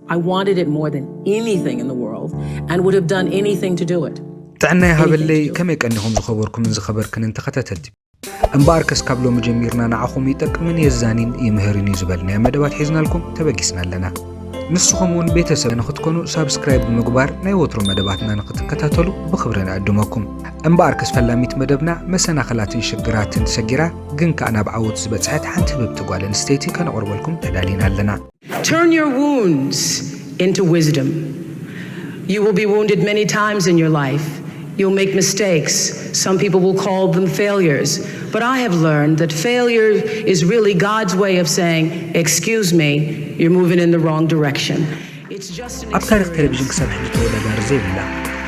I wanted it more than anything in the world and would have done anything to do it. ጥዕና ይሃበለይ። ከመይ ቀኒኹም ዝኸበርኩምን ዝኸበርክንን ተኸታተልቲ? እምበኣርከስ ካብ ሎሚ ጀሚርና ንዓኹም ይጠቅምን የዛኒን ይምህርን እዩ ዝበልናዮ መደባት ሒዝናልኩም ተበጊስና ኣለና። ንስኹም እውን ቤተሰብ ንኽትኮኑ ሳብስክራይብ ብምግባር ናይ ወትሮ መደባትና ንኽትከታተሉ ብኽብሪ ንዕድመኩም። እምበኣርከስ ፈላሚት መደብና መሰናኽላትን ሽግራትን ሰጊራ ግን ከኣ ናብ ዓወት ዝበጽሐት ሓንቲ ህብብቲ ጓል ኣንስተይቲ ከነቕርበልኩም ተዳሊና ኣለና። Turn your wounds into wisdom. You will be wounded many times in your life. You'll make mistakes. Some people will call them failures. But I have learned that failure is really God's way of saying, "Excuse me, you're moving in the wrong direction." It's just an ኣብ ታሪኽ experience. ቴሌቪዥን ክሳብ ሕጂ ተወዳዳሪ ዘይብላ፣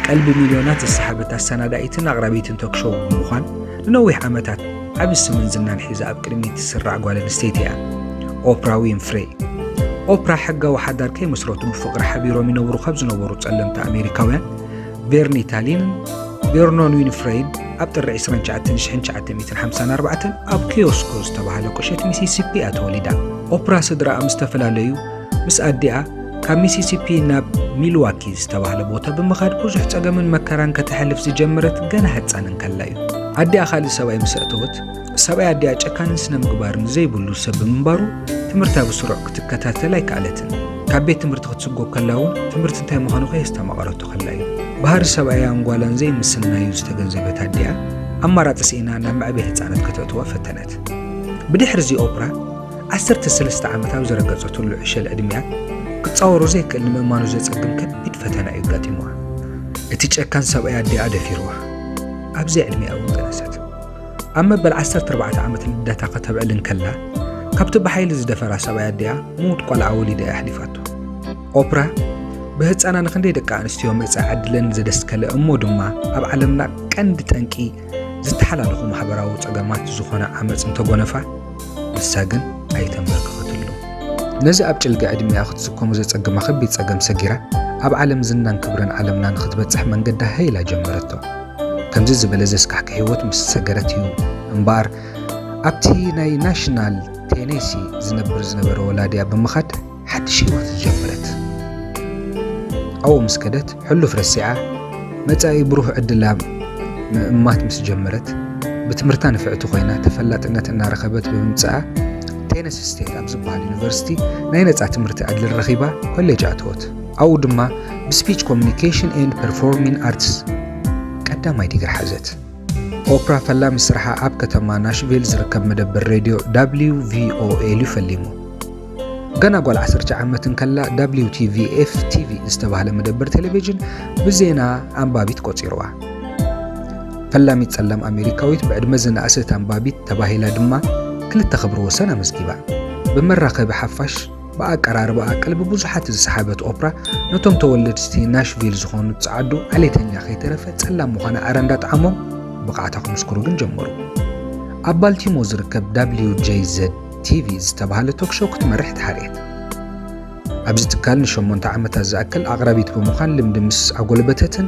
ቀልቢ ሚልዮናት ዝሰሓበት ኣሰናዳኢትን ኣቕራቢትን ቶክ ሾው ብምዃን ንነዊሕ ዓመታት ዓቢ ስምን ዝናን ሒዛ ኣብ ቅድሚት ትስራዕ ጓል ኣንስተይቲ እያ። ኦፕራ ዊንፍሬይ። ኦፕራ ሕጋዊ ሓዳር ከይመስረቱ ብፍቕሪ ሓቢሮም ይነብሩ ካብ ዝነበሩ ጸለምቲ ኣሜሪካውያን ቬርኒ ታሊንን ቬርኖን ዊንፍሬይን ኣብ ጥሪ ዕስራን ትሽዓተን ሺሕን ትሽዓተ ሚእትን ሓምሳን ኣርባዕተን ኣብ ኪዮስኮ ዝተባህለ ቁሸት ሚሲሲፒ እያ ተወሊዳ። ኦፕራ ስድራኣ ምስ ተፈላለዩ ምስ ኣዲኣ ካብ ሚሲሲፒ ናብ ሚልዋኪ ዝተባህለ ቦታ ብምኻድ ብዙሕ ጸገምን መከራን ከተሕልፍ ዝጀመረት ገና ህጻን እንከላ እዩ። ኣዲኣ ካልእ ሰብኣይ ምስ ኣእተወት ሰብኣይ ኣዲኣ ጨካንን ስነ ምግባርን ዘይብሉ ሰብ ብምንባሩ ትምህርታ ብስሩዕ ክትከታተል ኣይከኣለትን። ካብ ቤት ትምህርቲ ክትስጎግ ከላ እውን ትምህርቲ እንታይ ምዃኑ ከየስተማቐረቶ ከላ እዩ። ባህሪ ሰብኣያን ጓላን ዘይምስናዩ ዝተገንዘበት ኣዲኣ ኣማራጺ ስኢና ናብ መዕበይ ህጻናት ከተእትዋ ፈተነት። ብድሕሪ እዚ ኦፕራ ዓሰርተ ሰለስተ ዓመት ኣብ ዝረገጸትሉ ዕሸል ዕድሚኣ ክጻወሮ ዘይክእል ንምእማኑ ዘጸግም ከቢድ ፈተና እዩ ኣጋጢምዋ። እቲ ጨካን ሰብኣይ ኣዲኣ ደፊርዋ። ኣብዚ ዕድሚኣ እውን ጠነሰት። ኣብ መበል ዓሰርተ ኣርባዕተ ዓመት ልደታ ከተብዕል እንከላ ካብቲ ብሓይሊ ዝደፈራ ሰብኣይ ኣዲኣ ምዉት ቆልዓ ወሊዳ እያ ኣሕሊፋቶ። ኦፕራ ብህፃና ንክንደይ ደቂ ኣንስትዮ መጻኢ ዕድለን ዘደስከለ እሞ ድማ ኣብ ዓለምና ቀንዲ ጠንቂ ዝተሓላለኹ ማሕበራዊ ጸገማት ዝኾነ ዓመፅ እንተጎነፋ ንሳ ግን ኣይተንበርክኸትሉ። ነዚ ኣብ ጭልጋ ዕድሚኣ ክትስከሞ ዘጸግማ ከቢድ ጸገም ሰጊራ ኣብ ዓለም ዝናን ክብርን ዓለምና ንክትበጽሕ መንገዳ ሃይላ ጀመረቶ። ከምዚ ዝበለ ዘስካሕክሕ ህይወት ምስ ሰገረት እዩ እምበኣር ኣብቲ ናይ ናሽናል ቴኔሲ ዝነብር ዝነበረ ወላዲኣ ብምኻድ ሓድሽ ህይወት ዝጀመረት። ኣብኡ ምስ ከደት ሕሉፍ ረሲዓ መጻኢ ብሩህ ዕድላ ምእማት ምስ ጀመረት ብትምህርታ ንፍዕቲ ኮይና ተፈላጥነት እናረኸበት ብምምጽኣ ቴነሲ ስቴት ኣብ ዝበሃል ዩኒቨርሲቲ ናይ ነጻ ትምህርቲ ዕድል ረኺባ ኮሌጅ ኣተወት። ኣብኡ ድማ ብስፒች ኮሚኒኬሽን ኤንድ ፐርፎርሚን ኣርትስ ቀዳማይ ዲግሪ ሓዘት። ኦፕራ ፈላሚ ስርሓ ኣብ ከተማ ናሽቪል ዝርከብ መደበር ሬድዮ ዳብሊው ቪ ኦ ኤል እዩ ፈሊሙ። ገና ጓል ዓሰርተ ዓመት እንከላ ዳብሊው ቲ ቪ ኤፍ ቲ ቪ ዝተባህለ መደበር ቴሌቪዥን ብዜና ኣንባቢት ቆጺርዋ። ፈላሚት ጸላም ኣሜሪካዊት ብዕድመ ዝነኣሰት ኣንባቢት ተባሂላ ድማ ክልተ ክብሪ ወሰን ኣመዝጊባ። ብመራኸቢ ሓፋሽ ብኣቀራርባኣ ቀልቢ ብዙሓት ዝሰሓበት ኦፕራ ነቶም ተወለድቲ ናሽቪል ዝኾኑ ጸዓዱ ዓሌተኛ ከይተረፈ ጸላም ምዃና ዕረ እንዳጠዓሞም ብቕዓታ ክምስክሩ ግን ጀመሩ። ኣብ ባልቲሞር ዝርከብ ዳብሊው ጄ ዘድ ቲ ቪ ዝተባህለ ቶክ ሾው ክትመርሕ ተሓርየት። ኣብዚ ትካል ንሸሞንተ ዓመታት ዝኣክል ኣቕራቢት ብምዃን ልምዲ ምስ ኣጎልበተትን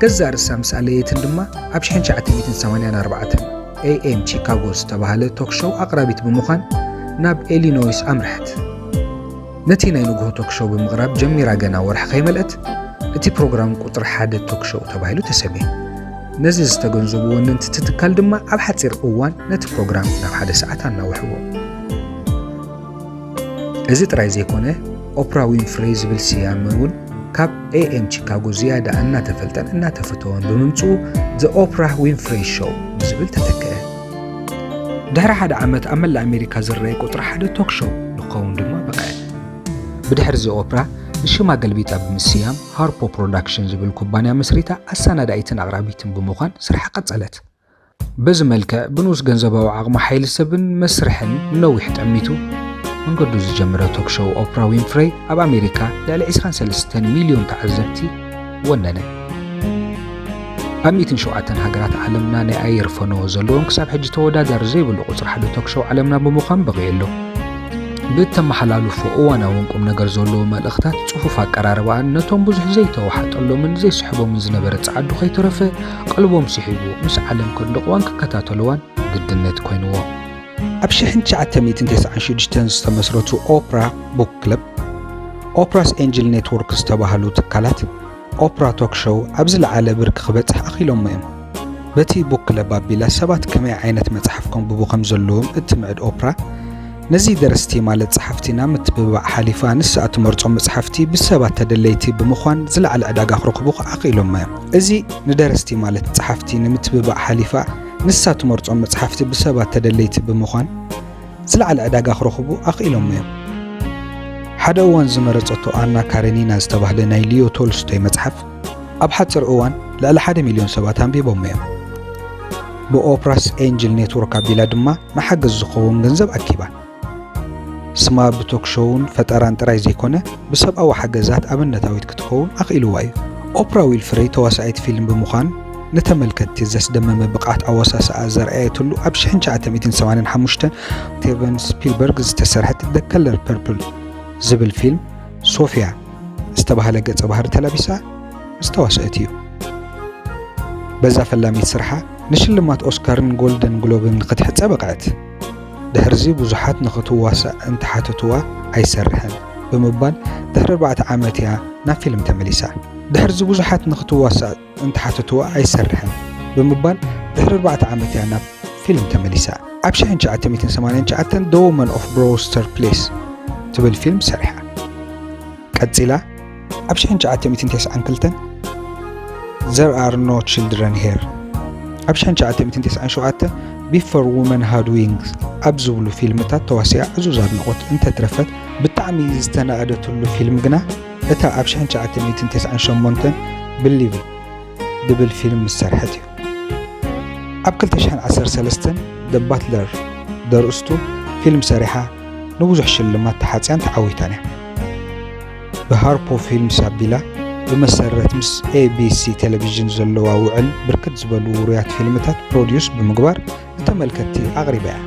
ገዛእ ርእሳ ምስ ኣለየትን ድማ ኣብ ሽሕን ትሽዓተ ሚእትን ሰማንያን ኣርባዕተን ኤ ኤም ቺካጎ ዝተባህለ ቶክ ሾው ኣቕራቢት ብምዃን ናብ ኢሊኖይስ ኣምርሐት። ነቲ ናይ ንግሆ ቶክ ሾው ብምቕራብ ጀሚራ ገና ወርሒ ከይመልአት እቲ ፕሮግራም ቁጽሪ ሓደ ቶክ ሾው ተባሂሉ ተሰምየ። ነዚ ዝተገንዘቡ ወነንቲ እቲ ትካል ድማ ኣብ ሓጺር እዋን ነቲ ፕሮግራም ናብ ሓደ ሰዓት ኣናውሕዎ። እዚ ጥራይ ዘይኮነ ኦፕራ ዊንፍሬይ ዝብል ስያመ እውን ካብ ኤ ኤም ቺካጎ ዝያዳ እናተፈልጠን እናተፈተወን ብምምፅኡ ዘ ኦፕራ ዊንፍሬይ ሾው ብዝብል ተተክአ። ድሕሪ ሓደ ዓመት ኣብ መላእ ኣሜሪካ ዝረኣየ ቁፅሪ ሓደ ቶክ ሾው ንክኸውን ድማ በቕዐ። ብድሕሪ እዚ ኦፕራ ንሽማ ገልቢጣ ብምስያም ሃርፖ ፕሮዳክሽን ዝብል ኩባንያ መስሪታ ኣሰናዳኢትን ኣቕራቢትን ብምዃን ስርሓ ቀጸለት። በዚ መልክዕ ብንኡስ ገንዘባዊ ዓቕሚ ሓይሊ ሰብን መስርሕን ንነዊሕ ጠሚቱ መንገዱ ዝጀመረ ቶክ ሾው ኦፕራ ዊንፍሬይ ኣብ ኣሜሪካ ልዕሊ ዕስራን ሰለስተን ሚልዮን ተዓዘብቲ ወነነ። ኣብ ሚእትን ሸውዓተን ሃገራት ዓለምና ናይ ኣየር ፈነወ ዘለዎም ክሳብ ሕጂ ተወዳዳሪ ዘይብሉ ቁጽሪ ሓደ ቶክ ሾው ዓለምና ብምዃን በቒዑ ኣሎ። ብእተመሓላልፎ እዋናውን ቁም ነገር ዘለዎ መልእኽታት ጽፉፍ ኣቀራርባኣን ነቶም ብዙሕ ዘይተዋሓጠሎምን ዘይስሕቦምን ዝነበረ ጸዓዱ ከይተረፈ ቀልቦም ስሒቡ ምስ ዓለም ከድንቕዋን ክከታተልዋን ግድነት ኮይንዎ። ኣብ ሽሕን ትሽዓተ ሚእትን ተስዓን ሽዱሽተን ዝተመስረቱ ኦፕራ ቡክ ክለብ ኦፕራስ ኤንጅል ኔትወርክ ዝተባህሉ ትካላት ኦፕራ ቶክ ሾው ኣብ ዝለዓለ ብርኪ ክበጽሕ ኣኽኢሎሞ እዮም። በቲ ቡክ ክለብ ኣቢላ ሰባት ከመይ ዓይነት መጽሓፍ ከንብቡ ከም ዘለዎም እትምዕድ ኦፕራ፣ ነዚ ደረስቲ ማለት ጸሓፍቲ ናብ ምትብባዕ ሓሊፋ ንሳ እትመርጾም መጽሓፍቲ ብሰባት ተደለይቲ ብምዃን ዝለዓለ ዕዳጋ ክረኽቡ ኣኽኢሎሞ እዮም። እዚ ንደረስቲ ማለት ጸሓፍቲ ንምትብባዕ ሓሊፋ ንሳ እትመርጾም መጽሓፍቲ ብሰባት ተደለይቲ ብምዃን ዝለዓለ ዕዳጋ ክረኽቡ ኣኽኢሎሞ እዮም። ሓደ እዋን ዝመረጸቶ ኣና ካረኒና ዝተባህለ ናይ ሊዮ ቶልስቶይ መጽሓፍ ኣብ ሓጺር እዋን ልዕሊ ሓደ ሚልዮን ሰባት ኣንቢቦሞ እዮም። ብኦፕራስ ኤንጅል ኔትወርክ ኣቢላ ድማ ንሓገዝ ዝኸውን ገንዘብ ኣኪባ። ስማ ብቶክ ሾውን ፈጠራን ጥራይ ዘይኮነ ብሰብኣዊ ሓገዛት ኣብነታዊት ክትከውን ኣኽኢልዋ እዩ። ኦፕራ ዊንፍሬይ ተዋሳኢት ፊልም ብምዃን ንተመልከትቲ ዘስደመመ ብቕዓት ኣወሳስኣ ዘርኣየትሉ ኣብ ሽሕን ትሽዓተ ሚእትን ሰማንያን ሓሙሽተን ስቴቨን ስፒልበርግ ዝተሰርሐት The Color Purple ዝብል ፊልም ሶፊያ ዝተባህለ ገጸ ባህሪ ተላቢሳ ዝተዋስአት እዩ። በዛ ፈላሚት ስርሓ ንሽልማት ኦስካርን ጎልደን ግሎብን ክትሕጸ በቕዐት። ድሕርዚ ብዙሓት ንኽትዋሳእ እንተሓተትዋ ኣይሰርሕን ብምባል ድሕሪ ኣርባዕተ ዓመት እያ ናብ ፊልም ተመሊሳ። ድሕርዚ ብዙሓት ንኽትዋሳእ እንተሓተትዋ ኣይሰርሕን ብምባል ድሕሪ ኣርባዕተ ዓመት እያ ናብ ፊልም ተመሊሳ። ኣብ ሽሕን ትሽዓተ ሚእትን ሰማንያን ትሽዓተን The Woman of Brewster Place ትብል ፊልም ሰሪሓ። ቀጺላ ኣብ ሽሕን ትሽዓተ ሚእትን ተስዓን ክልተን There Are No Children Here፣ ኣብ ሽሕን ትሽዓተ ሚእትን ተስዓን ሸውዓተን Before Women Had Wings ኣብ ዝብሉ ፊልምታት ተዋሲኣ ዕዙዝ ኣድናቖት እንተትረፈት፣ ብጣዕሚ ዝተናእደትሉ ፊልም ግና እታ ኣብ ሽሕን ትሽዓተ ሚእትን ተስዓን ሸሞንተን Believe ድብል ፊልም ምስ ሰርሐት እዩ። ኣብ ክልተ ሽሕን ዓሰርተ ሰለስተን The Butler ደርእስቱ ፊልም ሰሪሓ ንብዙሕ ሽልማት ተሓጽያን ተዓዊታን እያ። ብሃርፖ ፊልምስ ኣቢላ ብመሰረት ምስ ኤ ቢ ሲ ቴሌቪዥን ዘለዋ ውዕል ብርክት ዝበሉ ውሩያት ፊልምታት ፕሮዲዩስ ብምግባር ንተመልከትቲ ኣቕሪባ እያ።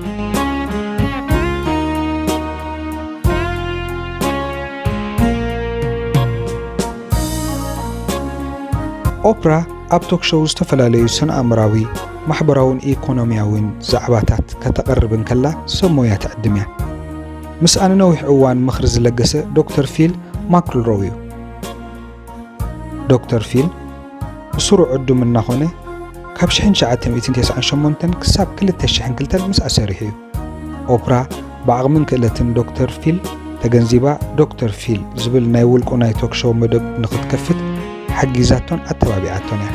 ኦፕራ ኣብ ቶክ ሾው ዝተፈላለዩ ስነ-ኣእምራዊ፣ ማሕበራውን ኢኮኖሚያውን ዛዕባታት ከተቕርብ እንከላ ሰብ ሞያ ትዕድም እያ። ምስኣ ንነዊሕ እዋን ምኽሪ ዝለገሰ ዶክተር ፊል ማክልሮው እዩ። ዶክተር ፊል ብስሩዕ ዕዱም እናኾነ ካብ ሽሕን ትሽዓተ ሚእትን ተስዓን ሸሞንተን ክሳብ ክልተ ሽሕን ክልተን ምስኣ ሰሪሑ እዩ። ኦፕራ ብዓቕምን ክእለትን ዶክተር ፊል ተገንዚባ ዶክተር ፊል ዝብል ናይ ውልቁ ናይ ቶክ ሾው መደብ ንኽትከፍት ሓጊዛቶን ኣተባቢዓቶን እያ።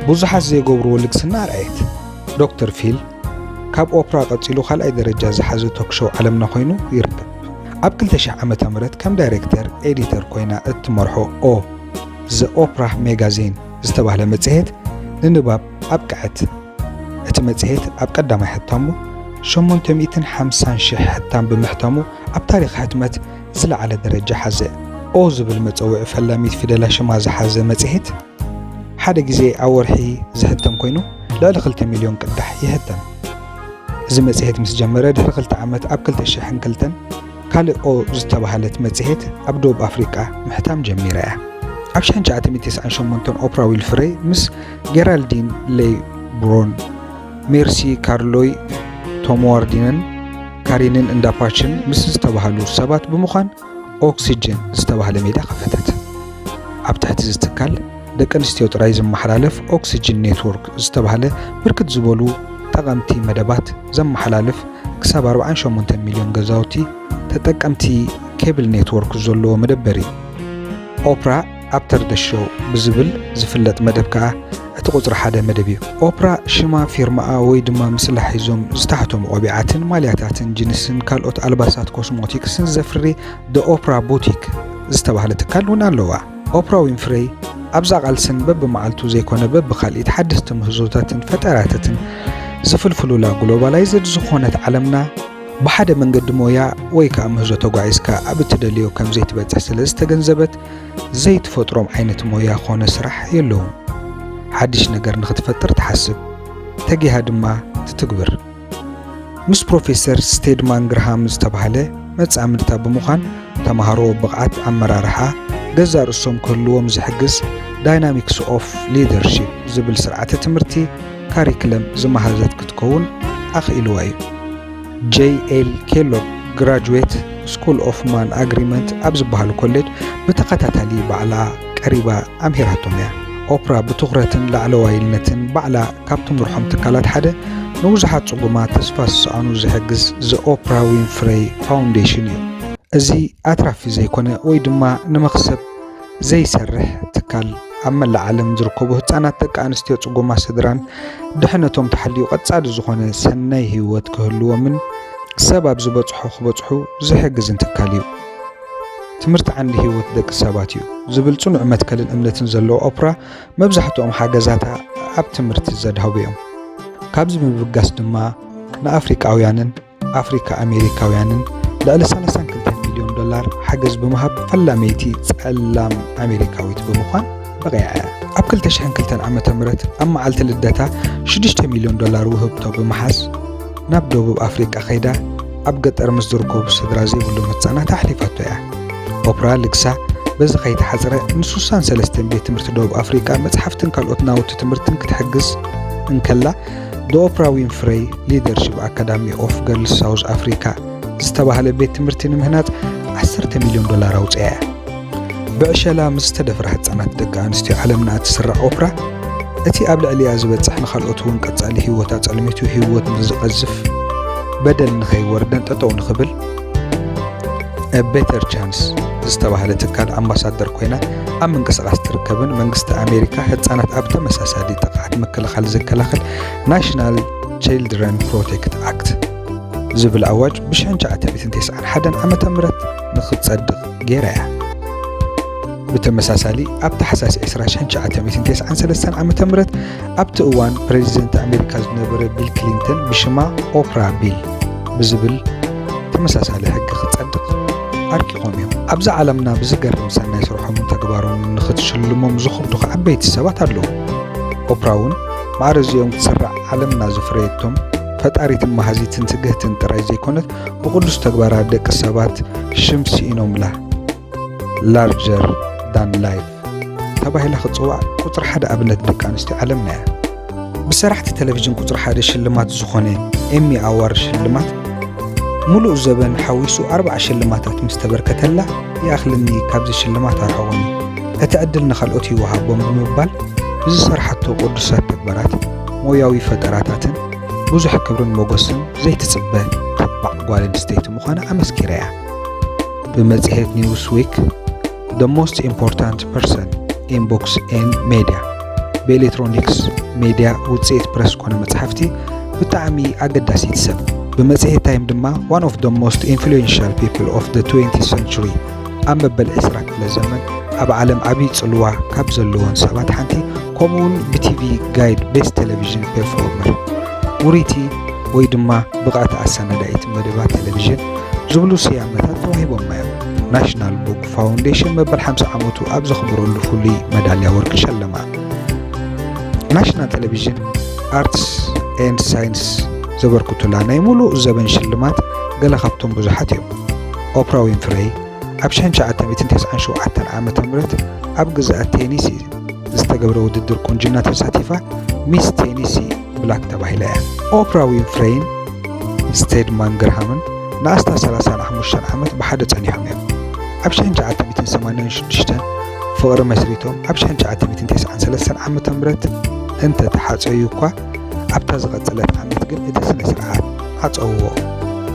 ብዙሓት ዘይገብርዎ ልግስና ኣርኣየት። ዶክተር ፊል ካብ ኦፕራ ቀጺሉ ካልኣይ ደረጃ ዝሓዘ ቶክ ሾው ዓለምና ኮይኑ ይርከብ። ኣብ ክልተ ሽሕ ዓመተ ምህረት ከም ዳይሬክተር ኤዲተር ኮይና እትመርሖ ኦ ዘ ኦፕራ ሜጋዚን ዝተባህለ መጽሔት ንንባብ ኣብቅዐት። እቲ መጽሔት ኣብ ቀዳማይ ሕታሙ ሸሞንተ ሚእትን ሓምሳን ሽሕ ሕታም ብምሕታሙ ኣብ ታሪኽ ሕትመት ዝለዓለ ደረጃ ሓዘ። ኦ ዝብል መጸውዒ ፈላሚት ፊደላ ሽማ ዝሓዘ መጽሔት ሓደ ግዜ ኣብ ወርሒ ዝሕተም ኮይኑ ልዕሊ ክልተ ሚልዮን ቅዳሕ ይሕተም። እዚ መጽሔት ምስ ጀመረ ድሕሪ ክልተ ዓመት ኣብ ክልተ ሽሕን ክልተን ካልእ ኦ ዝተባህለት መጽሔት ኣብ ደቡብ ኣፍሪቃ ምሕታም ጀሚራ እያ። ኣብ ሽሕን ትሽዓተ ሚእትን ተስዓን ሸሞንተን ኦፕራ ዊንፍሬይ ምስ ጌራልዲን ሌይ ብሮን፣ ሜርሲ ካርሎይ፣ ቶም ዋርዲንን ካሪንን እንዳፓችን ምስ ዝተባህሉ ሰባት ብምዃን ኦክሲጅን ዝተባህለ ሜድያ ከፈተት። ኣብ ትሕቲ እዚ ትካል ደቂ ኣንስትዮ ጥራይ ዝመሓላለፍ ኦክሲጅን ኔትወርክ ዝተባህለ ብርክት ዝበሉ ጠቐምቲ መደባት ዘመሓላልፍ ክሳብ ኣርባዓን ሸሞንተን ሚልዮን ገዛውቲ ተጠቀምቲ ኬብል ኔትወርክ ዘለዎ መደበር እዩ። ኦፕራ ኣፍተር ደ ሾው ብዝብል ዝፍለጥ መደብ ከኣ እቲ ቁጽሪ ሓደ መደብ እዩ። ኦፕራ ሽማ ፊርማኣ ወይ ድማ ምስላ ሒዞም ዝተሓተሙ ቆቢዓትን ማልያታትን ጂንስን ካልኦት ኣልባሳት ኮስሞቲክስን ዘፍሪ ደ ኦፕራ ቡቲክ ዝተባህለ ትካል እውን ኣለዋ። ኦፕራ ዊንፍሬይ ኣብዛ ቃልስን በብመዓልቱ ዘይኮነ በብካልኢት ሓደስቲ ምህዞታትን ፈጠራታትን ዝፍልፍሉላ ግሎባላይዝድ ዝኾነት ዓለምና ብሓደ መንገዲ ሞያ ወይ ከኣ ምህዞ ተጓዒዝካ ኣብ እትደልዮ ከም ዘይትበጽሕ ስለ ዝተገንዘበት ዘይትፈጥሮም ዓይነት ሞያ ኾነ ስራሕ የለውን። ሓድሽ ነገር ንኽትፈጥር ትሓስብ፣ ተጊሃ ድማ ትትግብር። ምስ ፕሮፌሰር ስቴድማን ግርሃም ዝተባህለ መጻምድታ ብምዃን ተማሃሮ ብቕዓት ኣመራርሓ ገዛእ ርእሶም ክህልዎም ዝሕግዝ ዳይናሚክስ ኦፍ ሊደርሺፕ ዝብል ስርዓተ ትምህርቲ ካሪክለም ዝመሃዘት ክትከውን ኣኽኢልዋ እዩ። ጄ ኤል ኬሎግ ግራጁዌት ስኩል ኦፍ ማን ኣግሪመንት ኣብ ዝበሃሉ ኮሌጅ ብተኸታታሊ ባዕላ ቀሪባ ኣምሂራቶም እያ። ኦፕራ ብትኹረትን ላዕለዋይነትን ባዕላ ካብ ትምርሖም ትካላት ሓደ ንብዙሓት ጽጉማት ተስፋ ዝሰኣኑ ዝሕግዝ ዘ ኦፕራ ዊንፍረይ ፋውንዴሽን እዩ። እዚ ኣትራፊ ዘይኮነ ወይ ድማ ንመኽሰብ ዘይሰርሕ ትካል ኣብ መላእ ዓለም ዝርከቡ ህጻናት፣ ደቂ ኣንስትዮ፣ ጽጉማት ስድራን ድሕነቶም ተሓልዩ ቀጻሊ ዝኾነ ሰናይ ህይወት ክህልዎምን ሰብ ኣብ ዝበጽሖ ክበጽሑ ዝሕግዝን ትካል እዩ። ትምህርቲ ዓንዲ ህይወት ደቂ ሰባት እዩ ዝብል ጽኑዕ መትከልን እምነትን ዘለዎ ኦፕራ፣ መብዛሕትኦም ሓገዛታ ኣብ ትምህርቲ ዘድሃቡ እዮም። ካብዚ ብምብጋስ ድማ ንኣፍሪቃውያንን ኣፍሪካ ኣሜሪካውያንን ልዕሊ ሰላሳን ክልተን ሚልዮን ዶላር ሓገዝ ብምሃብ ፈላመይቲ ጸላም ኣሜሪካዊት ብምዃን በቒዓ እያ። ኣብ ክልተ ሽሕን ክልተን ዓመተ ምህረት ኣብ መዓልቲ ልደታ ሽዱሽተ ሚልዮን ዶላር ውህብቶ ብምሓዝ ናብ ደቡብ ኣፍሪቃ ከይዳ ኣብ ገጠር ምስ ዝርከቡ ስድራ ዘይብሎም ህጻናት ኣሕሊፋቶ እያ። ኦፕራ ልግሳ በዚ ከይተሓጽረ ንሱሳን ሰለስተን ቤት ትምህርቲ ደቡብ ኣፍሪቃ መጽሓፍትን ካልኦት ናውቲ ትምህርትን ክትሕግዝ እንከላ፣ The Oprah Winfrey Leadership Academy of Girls South Africa ዝተባህለ ቤት ትምህርቲ ንምህናጽ ዓሰርተ ሚልዮን ዶላር ኣውጺኣ እያ። ብዕሸላ ምስ ዝተደፍራ ህጻናት ደቂ ኣንስትዮ ዓለምና እትስራዕ ኦፕራ፣ እቲ ኣብ ልዕሊኣ ዝበጽሕ ንኻልኦት እውን ቀጻሊ ህይወታ ጸልሚቱ ህይወት ንዝቐዝፍ በደል ንኸይወርደን ጠጠው ንኽብል ቤተር ቻንስ ዝተባህለ ትካል ኣምባሳደር ኮይና ኣብ ምንቅስቓስ ትርከብን መንግስቲ ኣሜሪካ ህጻናት ኣብ ተመሳሳሊ ጥቕዓት ምክልኻል ዝከላኸል ናሽናል ቺልድረን ፕሮቴክት ኣክት ዝብል ኣዋጅ ብሽሕን ትሽዓተ ሚእትን ተስዓን ሓደን ዓመተ ምህረት ንኽጸድቕ ገይራ እያ። ብተመሳሳሊ ኣብ ታሕሳስ ዕስራ ሽሕን ትሽዓተ ሚእትን ተስዓን ሰለስተን ዓመተ ምህረት ኣብቲ እዋን ፕሬዚደንት ኣሜሪካ ዝነበረ ቢል ክሊንተን ብሽማ ኦፕራ ቢል ብዝብል ተመሳሳሊ ሕጊ ክጸድቕ ኣርቂቖም እዮም። ኣብዚ ዓለምና ብዝገርም ሰናይ ስርሖምን ተግባሮምን ንኽትሽልሞም ዝኽብዱኻ ዓበይቲ ሰባት ኣለዉ። ኦፕራ እውን ማዕረ እዚኦም ክትስራዕ ዓለምና ዘፍረየቶም ፈጣሪትን መሃዚትን ትግህትን ጥራይ ዘይኮነት ብቕዱስ ተግባራ ደቂ ሰባት ሽም ስኢኖምላ ላርጀር ዳን ላይፍ ተባሂላ ክትጽዋዕ ቁጽሪ ሓደ ኣብነት ደቂ ኣንስትዮ ዓለምና እያ። ብሰራሕቲ ቴሌቪዥን ቁጽሪ ሓደ ሽልማት ዝኾነ ኤሚ ኣዋርድ ሽልማት ምሉእ ዘበን ሓዊሱ ኣርብዓ ሽልማታት ምስ ተበርከተላ ይኣኽለኒ፣ ካብዚ ሽልማት ኣርሕቑኒ፣ እቲ ዕድል ንኻልኦት ይወሃቦም ብምባል ብዝሰርሓቶ ቅዱሳት ተግባራት ሞያዊ ፈጠራታትን ብዙሕ ክብርን ሞገስን ዘይትጽበ ተባዕ ጓል ኣንስተይቲ ምዃና ኣመስኪራ እያ። ብመጽሔት ኒውስዊክ The Most Important Person in Books and Media ብኤሌክትሮኒክስ ሜድያ ውጽኢት ፕረስ ኮነ መጽሓፍቲ ብጣዕሚ ኣገዳሲት ሰብ። ብመጽሔት ታይም ድማ One of the Most Influential People of the Twentieth Century ኣብ መበል ዕስራ ክፍለ ዘመን ኣብ ዓለም ዓብዪ ጽልዋ ካብ ዘለዎን ሰባት ሓንቲ፣ ከምኡውን ብቲቪ ጋይድ ቤስት ቴሌቪዥን ፐርፎርመር ውሪቲ ወይ ድማ ብቕዕቲ ኣሰናዳኢት መደባት ቴሌቪዥን ዝብሉ ስያመታት ተዋሂቦማ እዮም። ናሽናል ቡክ ፋውንዴሽን መበል ሓምሳ ዓመቱ ኣብ ዘኽብረሉ ፍሉይ መዳልያ ወርቂ ሸለማ። ናሽናል ቴሌቪዥን ኣርትስ ኤንድ ሳይንስ ዘበርክቱላ ናይ ሙሉእ ዘበን ሽልማት ገለ ካብቶም ብዙሓት እዮም። ኦፕራ ዊንፍረይ ኣብ ሽሕን ትሽዓተ ሚእትን ተስዓን ሸውዓተን ዓመተ ምህረት ኣብ ግዝኣት ቴኒሲ ዝተገብረ ውድድር ቁንጅና ተሳቲፋ ሚስ ቴኒሲ ብላክ ተባሂላ እያ። ኦፕራ ዊንፍሬይን ስቴድማን ግርሃምን ንኣስታት ሰላሳን ሓሙሽተን ዓመት ብሓደ ጸኒሖም እዮም። ኣብ ሽሕን ትሽዓተ ሚእትን ሰማንያን ሽዱሽተን ፍቕሪ መስሪቶም ኣብ ሽሕን ትሽዓተ ሚእትን ተስዓን ሰለስተን ዓመተ ምህረት እንተ ተሓጸዩ እኳ ኣብታ ዝቐጸለት ዓመት ግን እቲ ስነ ስርዓት ዓጸውዎ።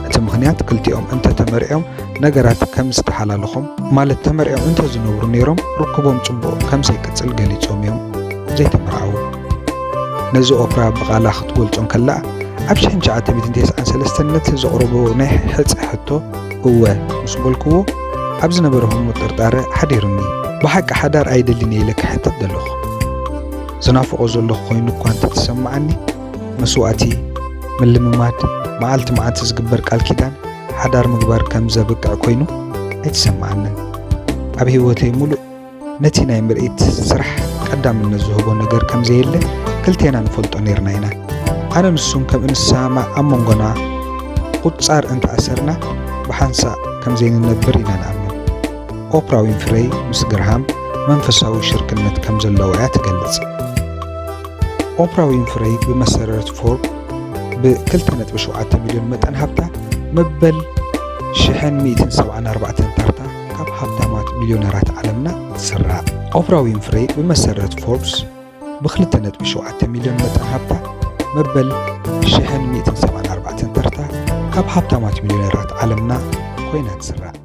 እቲ ምኽንያት ክልቲኦም እንተ ተመርዕዮም ነገራት ከም ዝተሓላለኾም፣ ማለት ተመርዕዮም እንተ ዝነብሩ ነይሮም ርክቦም ጽቡቕ ከም ዘይቅጽል ገሊጾም እዮም ዘይተመርዓዉ። ነዚ ኦፕራ ብቓላ ክትገልጾ እንከላ ኣብ ሽሕን ትሽዓተ ሚእትን ተስዓን ሰለስተን ነቲ ዘቕረቦ ናይ ሕጸ ሕቶ እወ ምስ በልክዎ ኣብ ዝነበረ ህሙት ጥርጣረ ሓዲሩኒ። ብሓቂ ሓዳር ኣይደልን እየ ኢለ ክሕተት ደለኹ። ዝናፍቖ ዘለኹ ኮይኑ እኳ እንተተሰምዓኒ መስዋእቲ፣ ምልምማድ፣ መዓልቲ መዓልቲ ዝግበር ቃል ኪዳን ሓዳር ምግባር ከም ዘብቅዕ ኮይኑ ኣይተሰምዓንን። ኣብ ህይወተይ ሙሉእ ነቲ ናይ ምርኢት ስራሕ ቀዳምነት ዝህቦ ነገር ከም ዘየለ ክልቴና ንፈልጦ ነይርና ኢና። ኣነ ንሱን ከም እንሰማማዕ ኣብ መንጎና ቁጻር እንተኣሰርና ብሓንሳእ ከም ዘይንነብር ኢና ንኣምን። ኦፕራ ዊንፍረይ ምስ ግርሃም መንፈሳዊ ሽርክነት ከም ዘለዎ እያ ትገልጽ። ኦፕራ ዊንፍረይ ብመሰረት ፎርብ ብክልተ ነጥቢ ሸውዓተ ሚልዮን መጠን ሃብታ መበል ሽሕን ሚእትን ሰብዓን ኣርባዕተን ተርታ ካብ ሃብታማት ሚልዮነራት ዓለምና ትስራዕ። ኦፕራ ዊንፍሬ ብመሰረት ፎርብስ ብክልተ ነጥቢ ሸውዓተ ሚልዮን መጠን ሃብታ መበል ሽሕን ሚእትን ሰብዓን ኣርባዕተን ተርታ ካብ ሃብታማት ሚልዮነራት ዓለምና ኮይና ትስራዕ።